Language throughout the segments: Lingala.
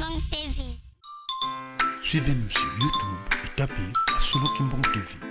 Kimbang TV. Suivez-nous sur YouTube et tapez Solo Kimbang TV.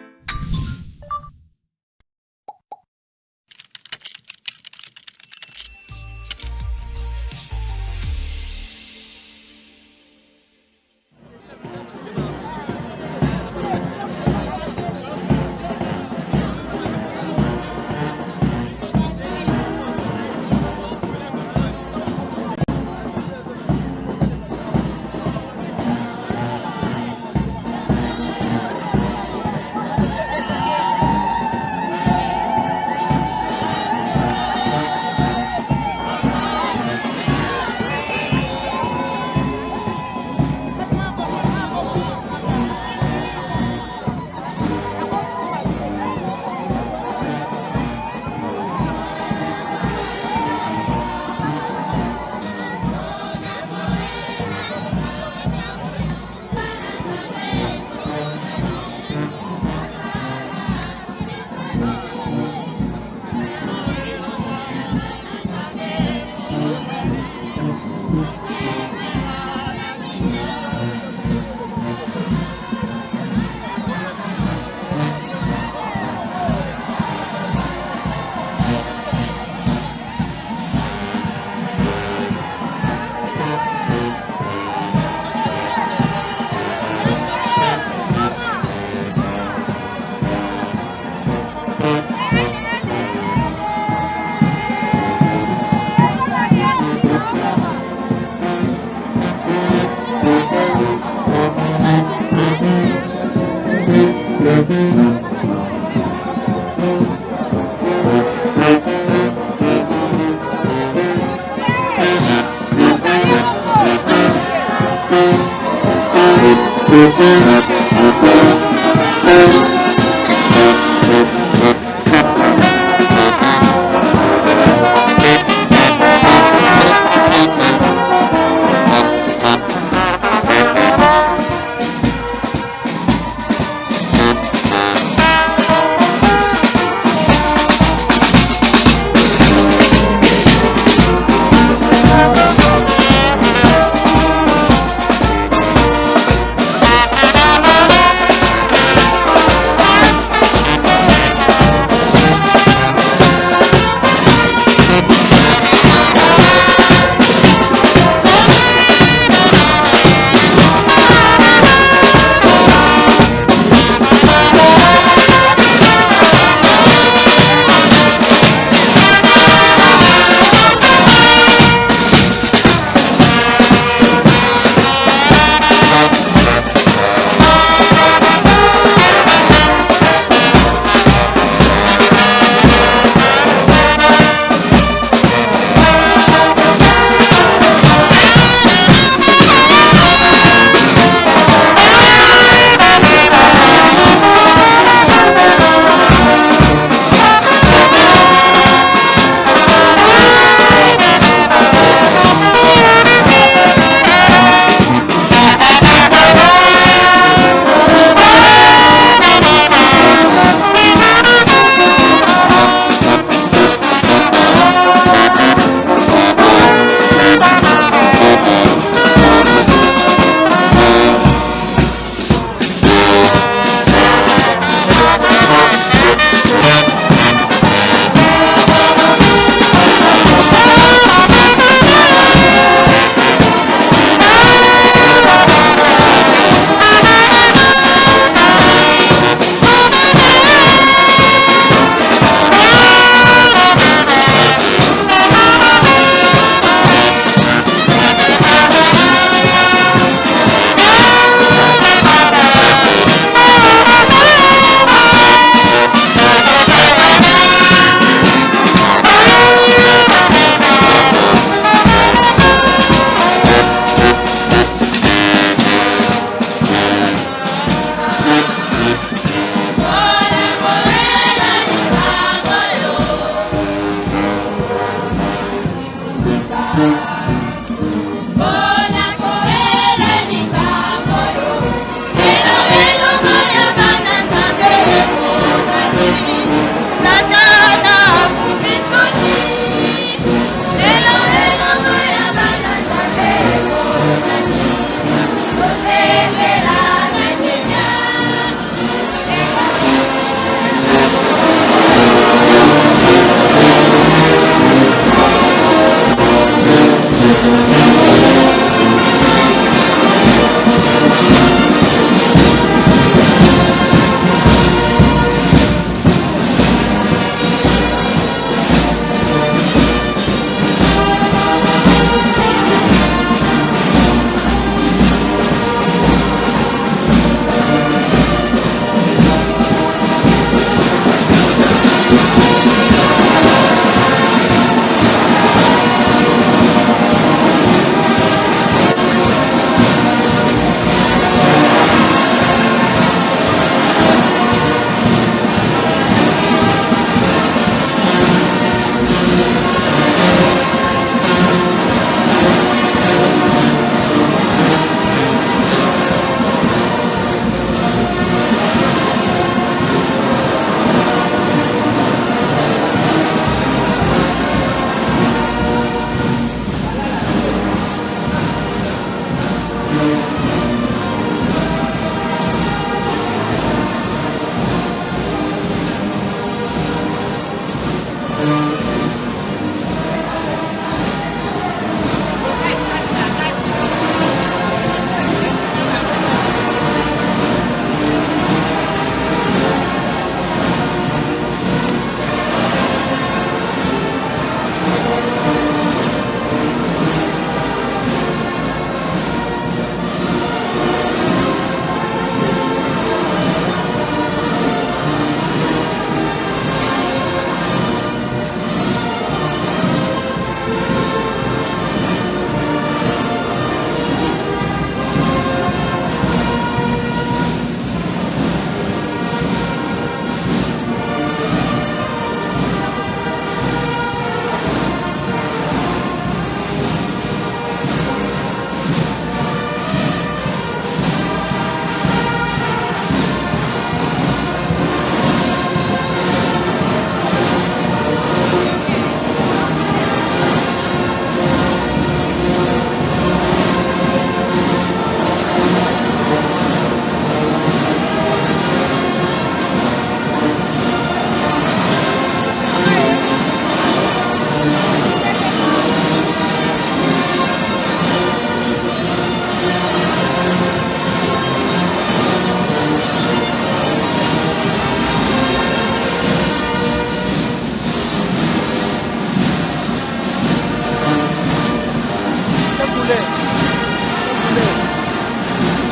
couleur.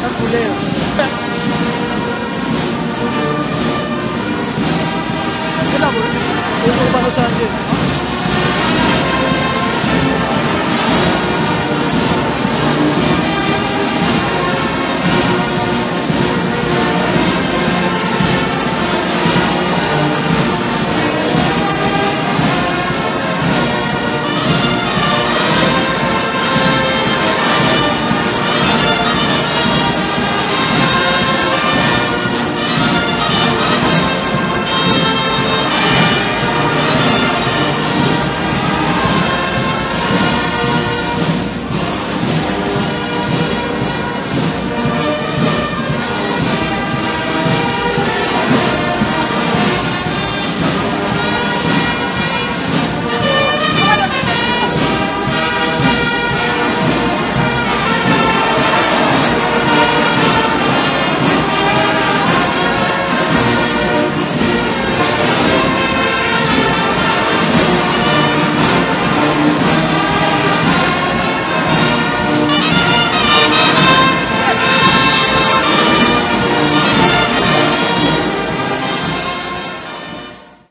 Chaque couleur. Chaque couleur. Oyo changer.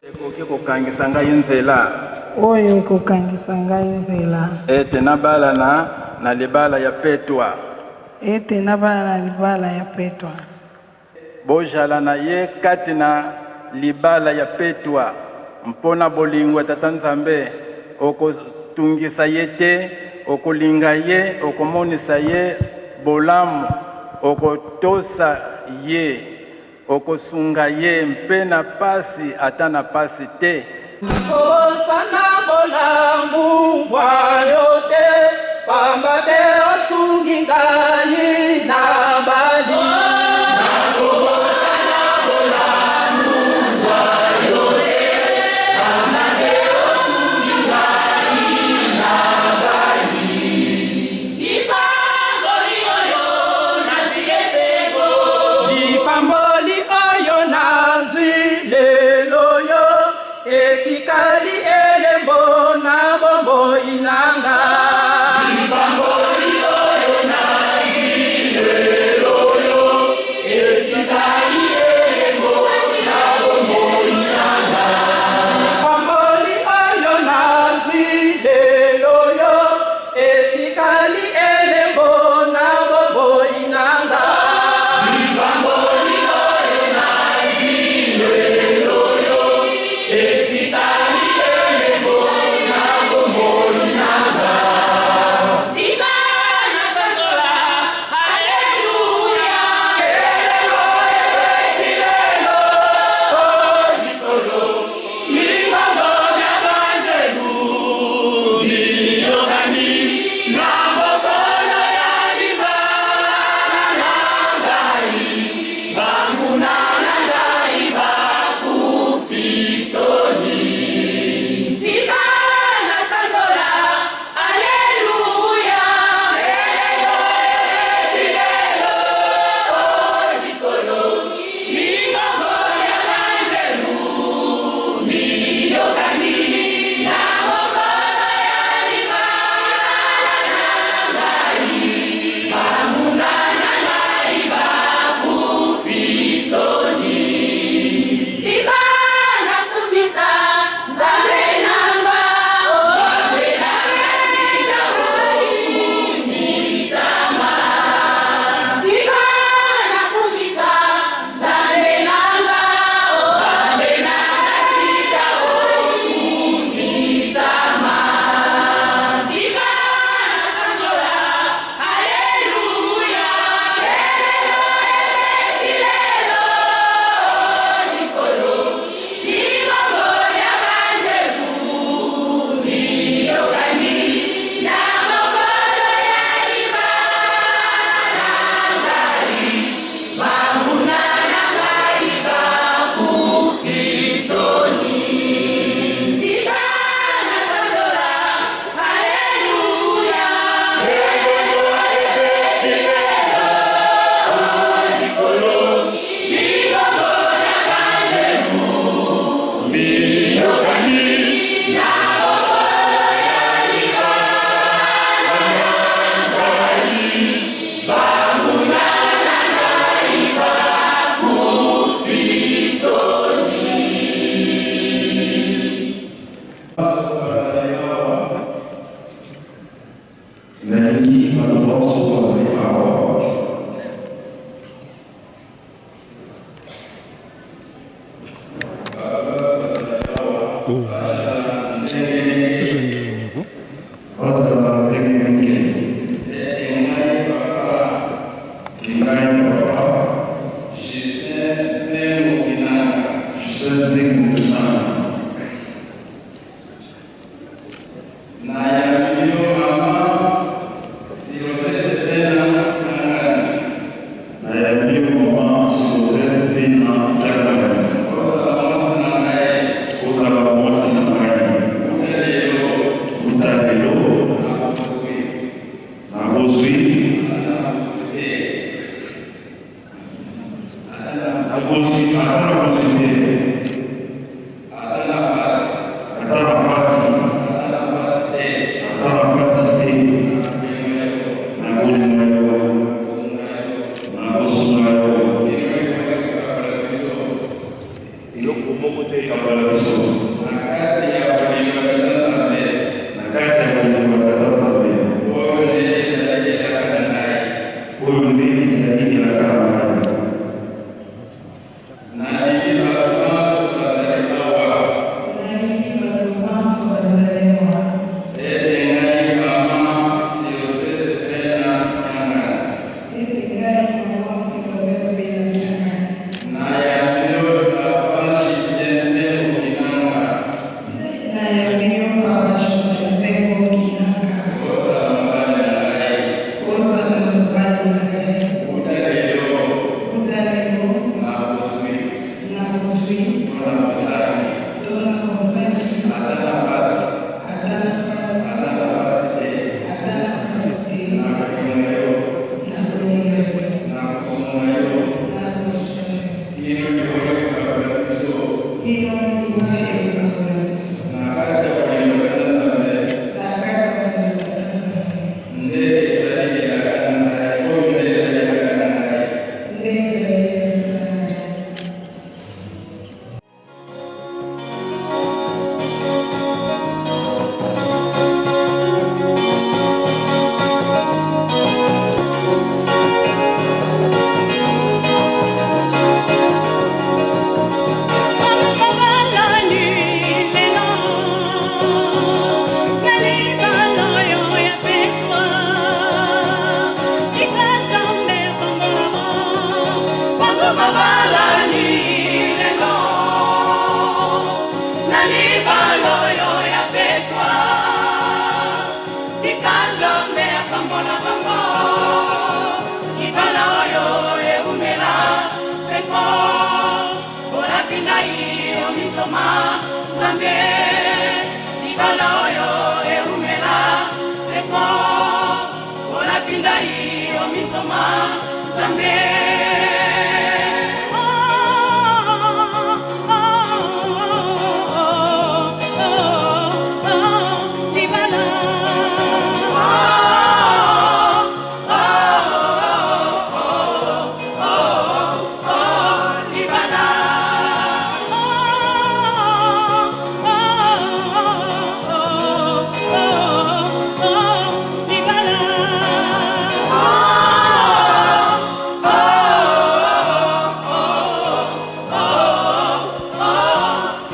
Ekoki kokangisa ngai nzela. Oyo ekokangisa ngai nzela. Ete nabalana na libala ya petwa. Ete nabala na libala ya petwa. Bojala na ye kati na libala ya petwa mpo na bolingo ya Tata Nzambe. Okotungisa ye te, okolinga ye, okomonisa ye bolamu, okotosa ye, okosunga ye mpe na pasi ata na pasi te. Kobosana bolamu bwa yo te, pamba te osungi ngai na bali. Nakobosana bolamu bwa yo te, pamba te osungi ngai na bali. Lipamboli oyo nazwi esengo. Lipamboli oyo nazwi lelo yo etikali elembo na bomoi na nga. Lipamboli oyo nazwi. Nayambi yo mama Sylvette Pena Kiangani. Ozala mwasi na ngai. Uta lelo. Nakozwi. Nakozwi ata nakozwi te. Ata na pasi. Ata na pasi te. Nakolinga yo. Nakosunga yo. Eloko moko te ekabola biso. Na kati ya bolingo ya Tata Nzambe. Oyo nde ezali elaka na ngai. Nalingi bato banso bazali awa. Ete ngai mama Sylvette Pena Kiangani. Ete ngai mama Sylvette Pena Kiangani. Nayambi yo papa Justin Nsengo Kinanga. Nayambi yo papa Justin Nsengo Kinanga. Ozala mobali na ngai. Ozala mobali na ngai. Uta lelo. Uta lelo. Nakozwi. Nakozwi. To nakosali. To nakosali. Ata na pasi. Ata na pasi. Ata na pasi te. Ata na pasi te. Nakolinga yo. Nakolinga yo. Nakosunga yo. Nakosunga yo. Kino liwa ekokabola biso. Kino liwa ekokabola biso. Na kati ya bolingo ya Tata Nzambe. Na kati ya bolingo ya Tata Nzambe. Nde ezali elaka na ngai. Oyo nde ezali elaka na ngai. Nde ezali elaka na ngai. Babalani lelo na libala oyo ya petwa, tika Nzambe apambola bango babalani lelo na libala oyo ya petwa, tika Nzambe apambola bango, libala oyo eumela seko. Olapi ngai omisoma Nzambe, libala oyo eumela seko. Olapi ngai omisoma Nzambe. Libala.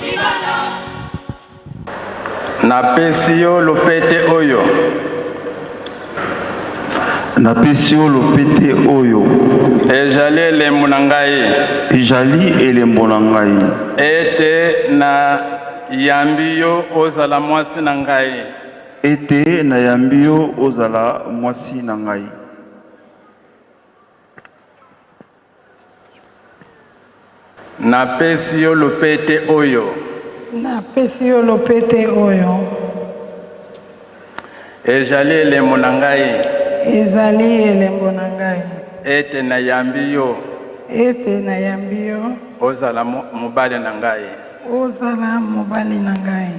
Libala. Napesi yo lopete oyo. Napesi yo lopete oyo. Ezali elembo na ngai. Ezali elembo na ngai. Ete nayambi yo ozala mwasi na ngai. Ete nayambi yo ozala mwasi na ngai. Napesi yo lopete oyo. Napesi yo lopete oyo. Ezali elembo na ngai. Ezali elembo na ngai. Ete nayambi yo. Ete nayambi yo. Ozala mobali na ngai. Ozala mobali na ngai.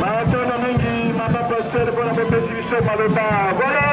Matondo mingi mama pasteur mpona bopesi biso maloba. Voilà.